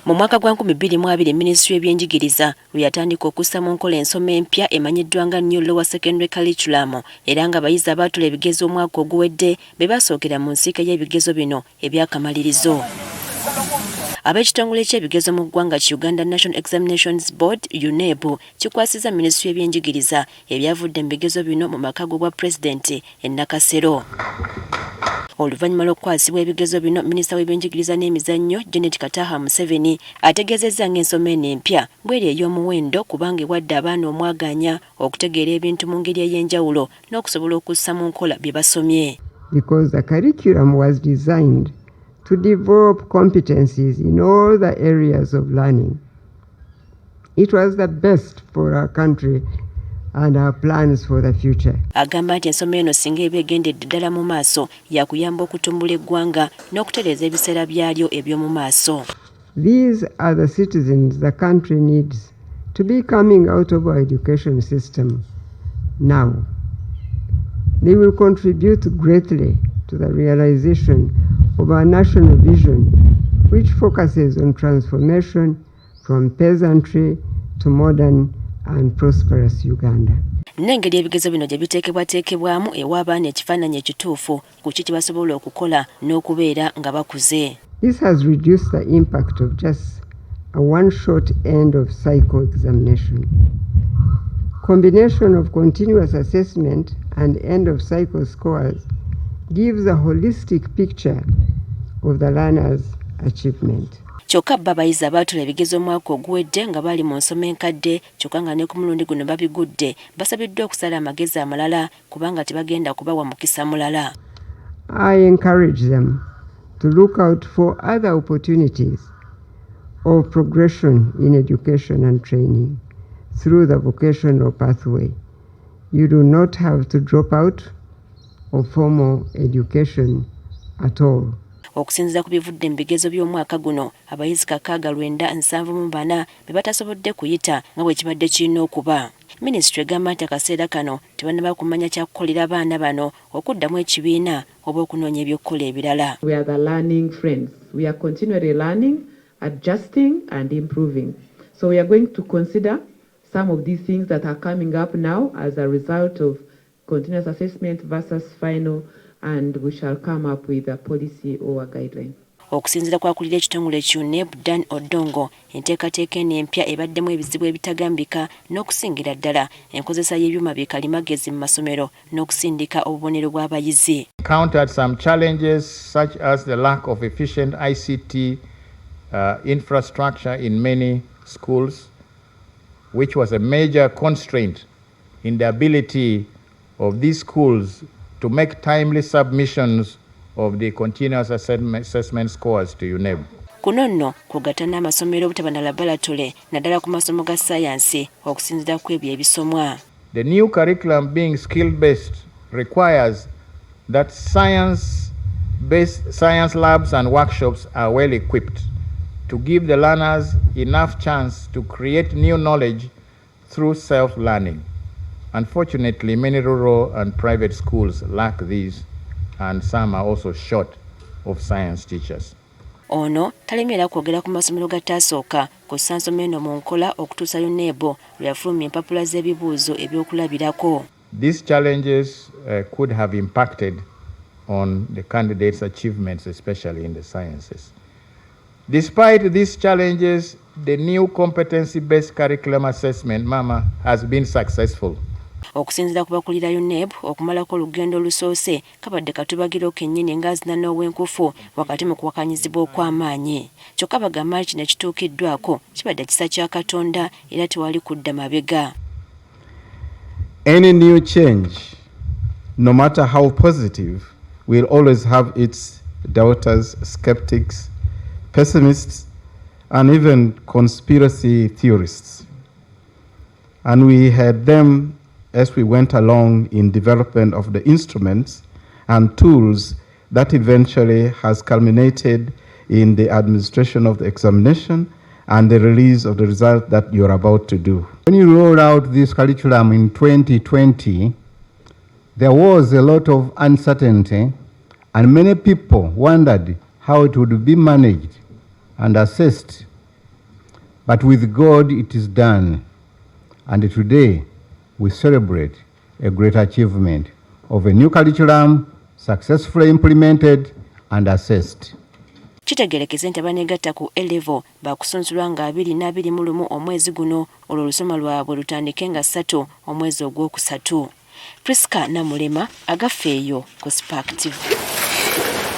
Mu mwaka gwa 2020, minisitule y'ebyenjigiriza lwe yatandika okussa mu nkola ensoma empya emanyiddwa nga New Lower Secondary Curriculum, era nga abayizi abaatula ebigezo omwaka oguwedde be basookera mu nsiike y'ebigezo bino ebyakamalirizo. Ab'ekitongole ky'ebigezo mu ggwanga ki Uganda National Examinations Board, UNEB, kikwasizza minisitule y'ebyenjigiriza ebyavudde mu bigezo bino mu maka g'obwa pulezidenti e Nakasero. Oluvannyuma lw'okukwasibwa ebigezo bino, minisita w'ebyenjigiriza n'emizannyo Janet Kataha Museveni ategeezezza ng'ensoma eno empya bw'eri ey'omuwendo, kubanga ewadde abaana omwagaanya okutegeera ebintu mu ngeri ey'enjawulo n'okusobola okussa mu nkola bye basomye. Because the curriculum was designed to develop competencies in all the areas of learning. It was the best for our country and our plans for the future. Agamba nti ensoma eno singa eba egendedde ddala mu maaso, yakuyamba okutumbula eggwanga n'okutereeza ebiseera byalyo eby'omu maaso. These are the citizens the country needs to be coming out of our education system now. They will contribute greatly to the realization of our national vision, which focuses on transformation from peasantry to modern and prosperous Uganda. N'engeri ebigezo bino gye biteekebwateekebwamu ewa abaana ekifaananyi ekituufu ku ki kye basobola okukola n'okubeera nga bakuze. This has reduced the impact of just a one-shot end of cycle examination. Combination of continuous assessment and end of cycle scores gives a holistic picture of the learner's achievement. Kyokka bo abayizi abaatula ebigezo omwaka oguwedde nga bali mu nsoma enkadde, kyokka nga ne ku mulundi guno babigudde, basabiddwa okusala amagezi amalala kubanga tebagenda kubawa mukisa mulala. I encourage them to look out for other opportunities of progression in education and training through the vocational pathway. You do not have to drop out of formal education at all. Okusinziira ku bivudde mu bigezo by'omwaka guno, abayizi 6,974 be batasobodde kuyita nga bwe kibadde kirina okuba. Minisitule egamba nti akaseera kano tebannaba kumanya kyakukolera abaana bano, okuddamu ekibiina oba okunoonya ebyokukola ebirala. We are the learning friends. We are continually learning, adjusting and improving. So we are going to consider some of these things that are coming up now as a result of continuous assessment versus final, and we shall come up with a policy or a guideline. Okusinziira kwakulira ekitongole ki UNEB, Dan Odongo, enteekateeka eno empya ebaddemu ebizibu ebitagambika, n'okusingira ddala enkozesa y'ebyuma bikalimagezi mu masomero n'okusindika obubonero bw'abayizi. Encountered some challenges such as the lack of efficient ICT infrastructure in many schools, which was a major constraint in the ability of these schools to make timely submissions of the continuous assessment scores to UNEB. Kuno nno kugatta n'amasomero obutaba na laboratory, naddala ku masomo ga ssaayansi, okusinziira ku ebyo ebisomwa. The new curriculum, being skill-based, requires that science-based science labs and workshops are well equipped to give the learners enough chance to create new knowledge through self-learning. Unfortunately, many rural and private schools lack these, and some are also short of science teachers. Ono talemera kwogera ku masomero ga taasooka kussa nsoma eno mu nkola okutuusa UNEB lwe yafulumya empapula z'ebibuuzo ebyokulabirako. These challenges could have impacted on the candidates' achievements, especially in the sciences. Despite these challenges, the new competency-based curriculum assessment, MAMA, has been successful. Okusinziira ku bakulira UNEB, okumalako olugendo olusoose kabadde katubagiro kennyini ng'azina n'ow'enkufu wakati mu kuwakanyizibwa okw'amaanyi. Kyokka bagamba nti kino ekituukiddwako kibadde kisa kya Katonda era tewali kudda mabega. Any new change, no matter how positive, will always have its doubters, skeptics, pessimists, and even conspiracy theorists. And we had them as we went along in development of the instruments and tools that eventually has culminated in the administration of the examination and the release of the result that you're about to do. When you rolled out this curriculum in 2020, there was a lot of uncertainty, and many people wondered how it would be managed and assessed. But with God it is done. And today we celebrate a great achievement of a new curriculum successfully implemented and assessed. Kitegeerekese nti abaneegatta ku A-Level baakusunsulwa nga 2021 omwezi guno, olwo olusoma lwabwe lutandike nga 3 omwezi ogwokusatu. Prisca Namulema, Agafeeyo ku Spark TV.